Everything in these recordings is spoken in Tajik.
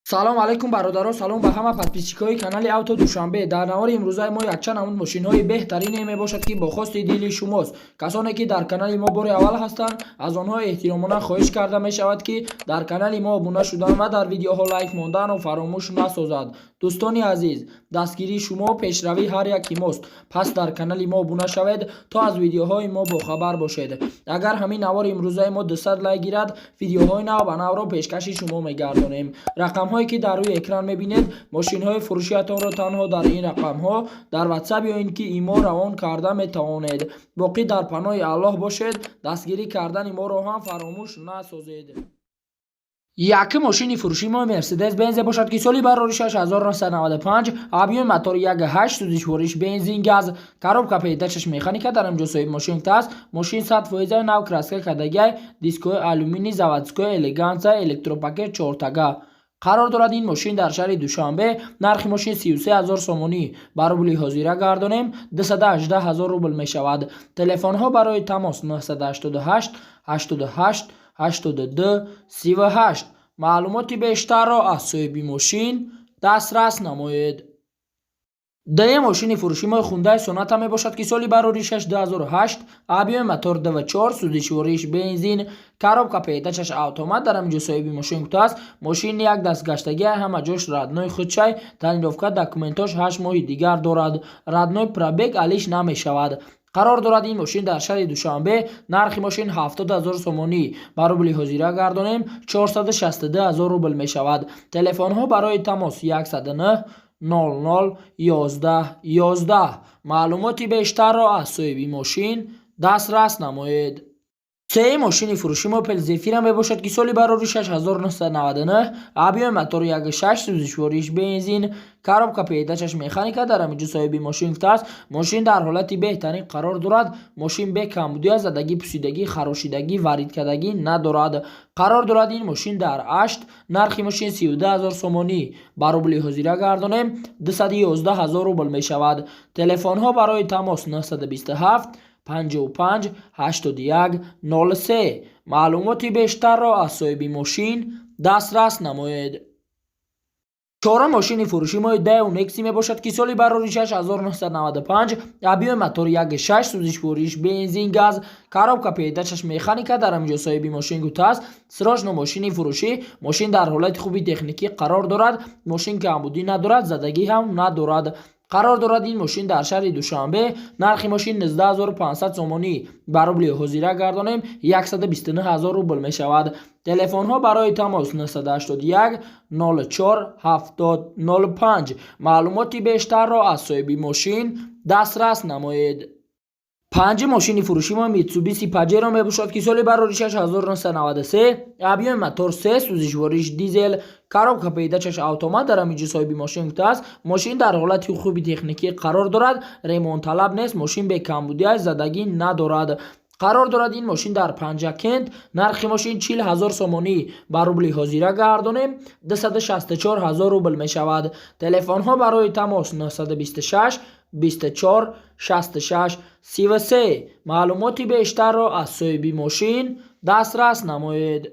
Салом алайкум, бародаро, салом ба ҳама подписчикои канали Авто Душанбе. Дар навори имрӯзаи мо якчанд намуд мошинҳои беҳтарине мебошад, ки бо хости дили шумост. Касоне ки дар канали мо бори аввал ҳастанд, аз онҳо эҳтиромона хоҳиш карда мешавад, ки дар канали мо обуна шудан ва дар видеоҳо лайк монданро фаромӯш насозад. Дӯстони азиз, дастгирии шумо пешравии ҳар яки мост, пас дар канали мо обуна шавед, то аз видеоҳои мо бохабар бошед. Агар ҳамин навори имрӯзаи мо 200 лайк гирад, видеоҳои нав ба навро пешкаши шумо мегардонем. Рақамҳое ки дар рӯи экран мебинед, мошинҳои фурӯшиятонро танҳо дар ин рақамҳо дар Ватсап ё ин ки Имо равон карда метавонед. Боқӣ дар паноҳи Аллоҳ бошед, дастгирӣ кардани моро ҳам фаромӯш насозед. Якум мошини фурӯши мо Мерседес Бензе бошад, ки соли бароришаш 1995, объёми мотори 1,8, сӯзишвориш бензин, газ, коробка передачаш механика. Дар инҷо соҳиби мошин аст. Мошин 100% нав, краска кардагиай, дискои алюминий, заводской, элегансия, электропакет чортага. Қарор дорад ин мошин дар шаҳри Душанбе. Нархи мошин 33 ҳазор сомонӣ, ба рубли ҳозира гардонем, 218 ҳазор рубл мешавад. Телефонҳо барои тамос 988 88 82 38. Маълумоти бештарро аз соҳиби мошин дастрас намоед. Дуюм мошини фурӯши мо Хундай Соната мебошад, ки соли бароришаш 2008, объёми мотор 2,4, сӯзишвориш бензин, коробка передачаш автомат. Дар ҳаминҷо соҳиби мошин гуфтааст, мошин як дастгаштагӣ, ҳама ҷош родной худшай, тонировка, документош 8 моҳи дигар дорад, родной пробег, алиш намешавад. Қарор дорад ин мошин дар шаҳри Душанбе. Нархи мошин 70 ҳазор сомонӣ, ба рубли ҳозира гардонем, 462 ҳазор рубл мешавад. Телефонҳо барои тамос 109 00 11 11. Маълумоти бештарро аз соҳиби мошин дастрас намоед. Сеюм мошини фурӯши мо Опел Зефира мебошад, ки соли бароришаш 1999, объёми мотори 1,6, сӯзишвориш бензин, коробка передачаш механика. Дар ҳаминҷо соҳиби мошин гуфтааст, мошин дар ҳолати беҳтарин қарор дорад, мошин бе камбудия, задагӣ, пусидагӣ, харошидагӣ, варидкардагӣ надорад. Қарор дорад ин мошин дар Ашт. Нархи мошин 32 ҳазор сомонӣ, ба рубли ҳозира гардонем, 211 ҳазор рубл мешавад. Телефонҳо барои тамос 927 55 81 03. Маълумоти бештарро аз соҳиби мошин дастрас намоед. Чорум мошини фурӯши мо Даеу Некси мебошад, ки соли бароришаш 1995, объёми мотори 1,6, сӯзишвориш бензин, газ, коробка передачаш механика. Дар ҳаминҷо соҳиби мошин гуфтааст, срочно мошини фурӯшӣ, мошин дар ҳолати хуби техникӣ қарор дорад, мошин камбудӣ надорад, задагӣ ҳам надорад. Қарор дорад ин мошин дар шаҳри Душанбе. Нархи мошин 19 500 сомонӣ, ба рубли ҳозира гардонем, 129 ҳазор рубл мешавад. Телефонҳо барои тамос 981 04 70 05. Маълумоти бештарро аз соҳиби мошин дастрас намоед. Панҷум мошини фурӯши мо Митсубиси Паджеро мебошад, ки соли бароришаш 1993, объёми мотор 3, сӯзишвориш дизел, коробка передачаш автомат. Дар ҳаминҷо соҳиби мошин гуфтааст, мошин дар ҳолати хуби техникӣ қарор дорад, ремонтталаб нест, мошин бекамбудия, задагӣ надорад. Қарор дорад ин мошин дар Панҷакент. Нархи мошин 40 ҳазор сомонӣ, ба рубли ҳозира гардонем, 264 ҳазор рубл мешавад. Телефонҳо барои тамос 926 24 66 33. Маълумоти бештарро аз соҳиби мошин дастрас намоед.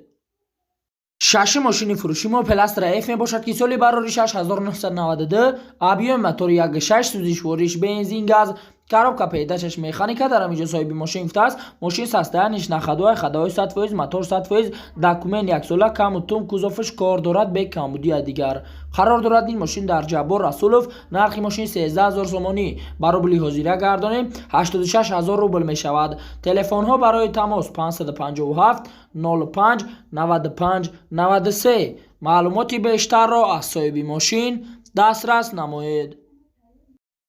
Шашум мошини фурӯши мо Опел Астра Ф мебошад, ки соли бароришаш 1992, объёми мотори 1,6, сӯзишвориш бензин, газ, коробка передачаш механика. Дар ҳаминҷо соҳиби мошин гуфтааст, мошин состояниш на ходовой, ходовой 100%, мотор 100%, документ яксола, каму тум, кузоваш кор дорад, бе камбудия дигар. Қарор дорад ин мошин дар Ҷаббор Расулов. Нархи мошин 13 ҳазор сомонӣ, ба рубли ҳозира гардонем, 86 ҳазор рубл мешавад. Телефонҳо барои тамос 557 05 95 93. Маълумоти бештарро аз соҳиби мошин дастрас намоед.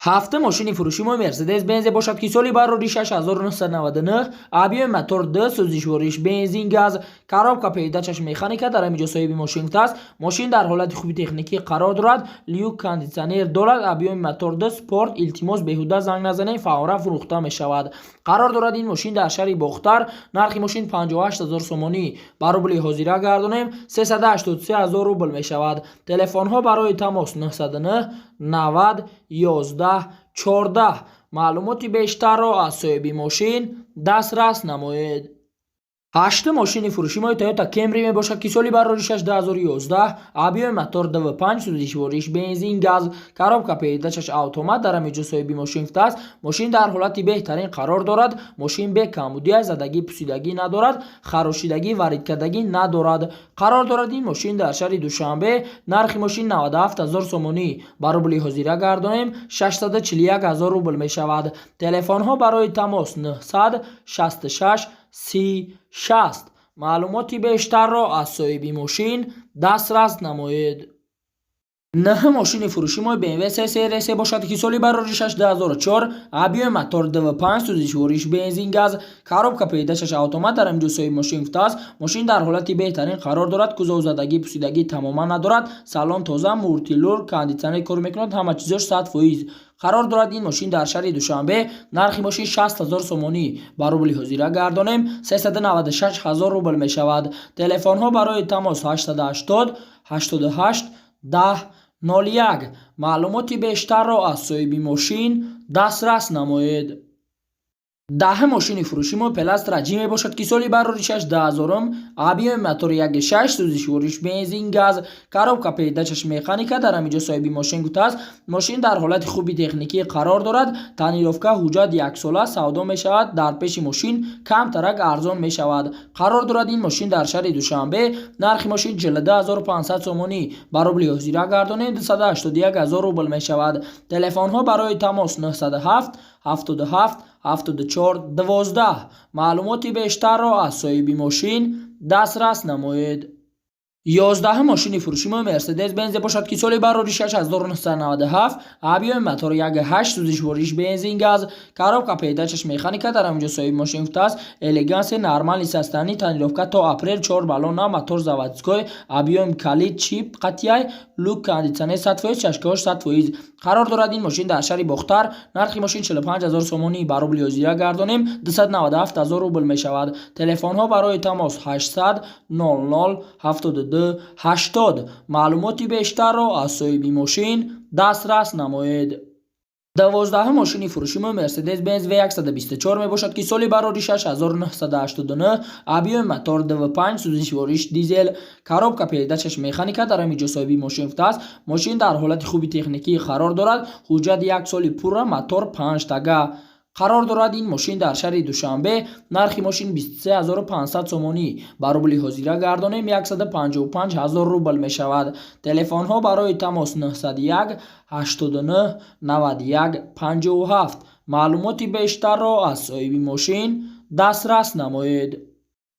Ҳафтум мошини фурӯши мо Мерседес Бензе бошад, ки соли бароришаш 1999, объёми мотор 2, сӯзишвориш бензин, газ, коробка передачаш механика. Дар ҳаминҷо соҳиби мошин гуфтааст, мошин дар ҳолати хуби техникӣ қарор дорад, люк, кондитсионер дорад, объёми мотор 2, спорт. Илтимос, беҳуда занг назанед, фавран фурӯхта мешавад. Қарор дорад ин мошин дар шаҳри Бохтар. Нархи мошин 58 ҳазор сомонӣ, ба рубли ҳозира гардонем, 383 ҳазор рубл мешавад. Телефонҳо барои тамос 909 90 11 14. Маълумоти бештарро аз соҳиби мошин дастрас намоед. Ҳаштум мошини фурӯши мо Toyota Camry мебошад, ки соли бароришаш 2011, объёми мотор 2.5, сӯзишвориш бензин, газ, коробка передачаш автомат. Дар ҳамин ҷо соҳиби мошин гуфтааст, мошин дар ҳолати беҳтарин қарор дорад. Мошин бе камбудия, задагӣ, пусидагӣ надорад, харошидагӣ, варидкардагӣ надорад. Қарор дорад ин мошин дар шаҳри Душанбе. Нархи мошин 97 ҳазор сомонӣ, ба рубли ҳозира гардонем, 641 ҳазор рубл мешавад. Телефонҳо барои тамос 966 30 60. Маълумоти бештарро аз соҳиби мошин дастрас намоед. Нӯҳум мошини фурӯши мо BMW 3 серия C бошад, ки соли бароришаш 2004, объёми мотор 2.5, сӯзишвориш бензин, газ, коробка передачаш автомат. Дар ҳамин ҷо соҳиби мошин гуфтааст, мошин дар ҳолати беҳтарин қарор дорад, кузовзадагӣ, пусидагӣ тамоман надорад, салон тоза, мультируль, кондитсионер кор мекунад, ҳама чизош 100%. Қарор дорад ин мошин дар шаҳри Душанбе. Нархи мошин 60 ҳазор сомонӣ, ба рубли ҳозира гардонем, 396 ҳазор рубл мешавад. Телефонҳо барои тамос 880 88 10 01. Маълумоти бештарро аз соҳиби мошин дастрас намоед. Даҳум мошини фурӯши мо Опел Астра J мебошад, ки соли бароришаш 2000-ум, объёми мотори 1.6, сӯзишвориш бензин, газ, коробка передачаш механика. Дар ҳамин ҷо соҳиби мошин гуфтааст, мошин дар ҳолати хуби техникӣ қарор дорад, тонировка, ҳуҷҷат яксола, савдо мешавад, дар пеши мошин камтарак арзон мешавад. Қарор дорад ин мошин дар шаҳри Душанбе. Нархи мошин 42 500 сомонӣ, ба рубли ҳозира гардонем, 281 ҳазор рубл мешавад. Телефонҳо барои тамос 907 77 74 12. Маълумоти бештарро аз соҳиби мошин дастрас намоед. 11-ум мошини фурӯши мо Мерседес Бензе бошад, ки соли бароришаш 1997, объёми мотор 1.8, сӯзишвориш бензин, газ, коробка передачаш механика. Дар ҳаминҷо соҳиби мошин гуфтааст, элегансе, нормальный состояние, тонировка то апрел, чор баллон на, мотор заводской, объём калид чип қатъяй, люк, кондитсионер 100%, чашкаҳош 100%. Қарор дорад ин мошин дар шаҳри Бохтар. Нархи мошин 45 ҳазор сомонӣ, ба рубли ҳозира гардонем, 297 ҳазор рубл мешавад. Телефонҳо барои тамос 800 00 72 80. Маълумоти бештарро аз соҳиби мошин дастрас намоед. 12-ум мошини фурӯши мо Мерседес Бенз В124 мебошад, ки соли бароришаш 1989, объёми мотор 2.5, сӯзишвориш дизел, коробка передачаш механика. Дар ҳамин ҷо соҳиби мошин гуфтааст, мошин дар ҳолати хуби техникӣ қарор дорад, ҳуҷҷат як соли пурра, мотор панҷтага. Қарор дорад ин мошин дар шаҳри Душанбе. Нархи мошин 23 500 сомонӣ, ба рубли ҳозира гардонем, 155 ҳазор рубл мешавад. Телефонҳо барои тамос 901 89 91 57. Маълумоти бештарро аз соҳиби мошин дастрас намоед.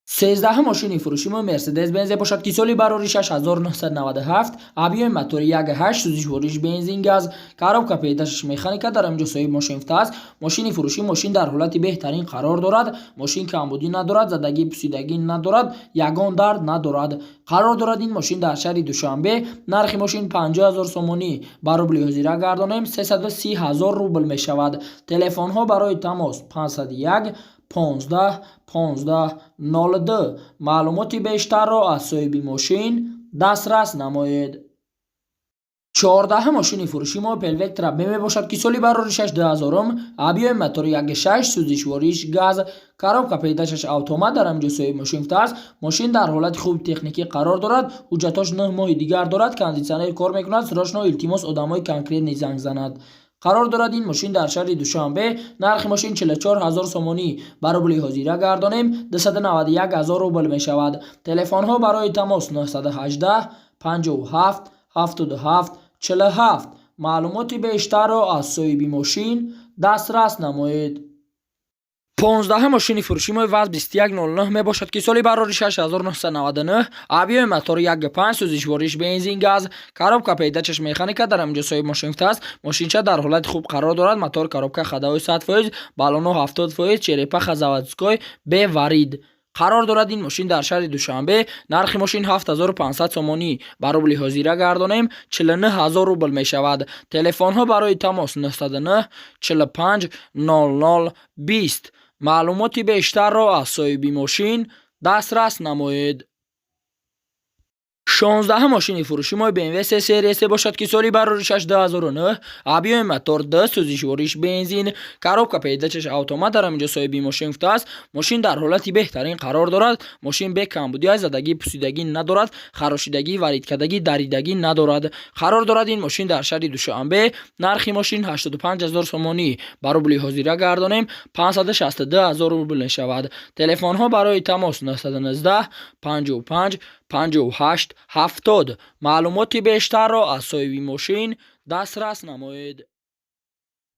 13-ум мошини фурӯши мо Мерседес Бензе бошад, ки соли бароришаш 1997, объёми мотори 1.8, сӯзишвориш бензин, газ, коробка передачаш механика. Дар ҳаминҷо соҳиби мошин гуфтааст, мошини фурӯшӣ, мошин дар ҳолати беҳтарин қарор дорад, мошин камбудӣ надорад, задагӣ, пусидагӣ надорад, ягон дард надорад. Қарор дорад ин мошин дар шаҳри Душанбе. Нархи мошин 50 ҳазор сомонӣ, ба рубли ҳозира гардонем, 330 ҳазор рубл мешавад. Телефонҳо барои тамос 501 15 15 02. Маълумоти бештарро аз соҳиби мошин дастрас намоед. 14-ум мошини фурӯши мо Опел Вектра Б мебошад, ки соли бароришаш 2000-ум, объёми мотори 1.6, сӯзишвориш газ, коробка передачаш автомат. Дар ҳаминҷо соҳиби мошин гуфтааст, мошин дар ҳолати хуби техникӣ қарор дорад, ҳуҷҷатҳош 9 моҳи дигар дорад, кондитсионер кор мекунад, срочно, илтимос, одамои конкретный занг занад. Қарор дорад ин мошин дар шаҳри Душанбе. Нархи мошин 44 ҳазор сомонӣ, ба рубли ҳозира гардонем, 291 ҳазор рубл мешавад. Телефонҳо барои тамос 918 57 77 47. Маълумоти бештарро аз соҳиби мошин дастрас намоед. 15-ум мошини фурӯши мо ВАЗ 2109 мебошад, ки соли бароришаш 1999, объёми мотори 1.5, сӯзишвориш бензин, газ, коробка передачаш механика. Дар ҳаминҷо соҳиби мошин гуфтааст, мошинча дар ҳолати хуб қарор дорад, мотор, коробка ходовой 100%, баллоно 70%, черепаха заводской, беварид. Қарор дорад ин мошин дар шаҳри Душанбе. Нархи мошин 7500 сомонӣ, ба рубли ҳозира гардонем, 49 ҳазор рубл мешавад. Телефонҳо барои тамос 909 45 00 20. Маълумоти бештарро аз соҳиби мошин дастрас намоед. 16-ум мошини фурӯши мо BMW 3 сериясе бошад, ки соли бароришаш 2009, объёми мотор 2, сӯзишвориш бензин, коробка передачаш автомат. Дар ҳаминҷо соҳиби мошин гуфтааст, мошин дар ҳолати беҳтарин қарор дорад. Мошин бе камбудӣ, задагӣ, пусидагӣ надорад, харошидагӣ, вариткардагӣ, даридагӣ надорад. Қарор дорад ин мошин дар шаҳри Душанбе. Нархи мошин 85 ҳазор сомонӣ, ба рубли ҳозира гардонем, 562 ҳазор рубл мешавад. Телефонҳо барои тамос: 919 55 58 70. Маълумоти бештарро аз соҳиби мошин дастрас намоед.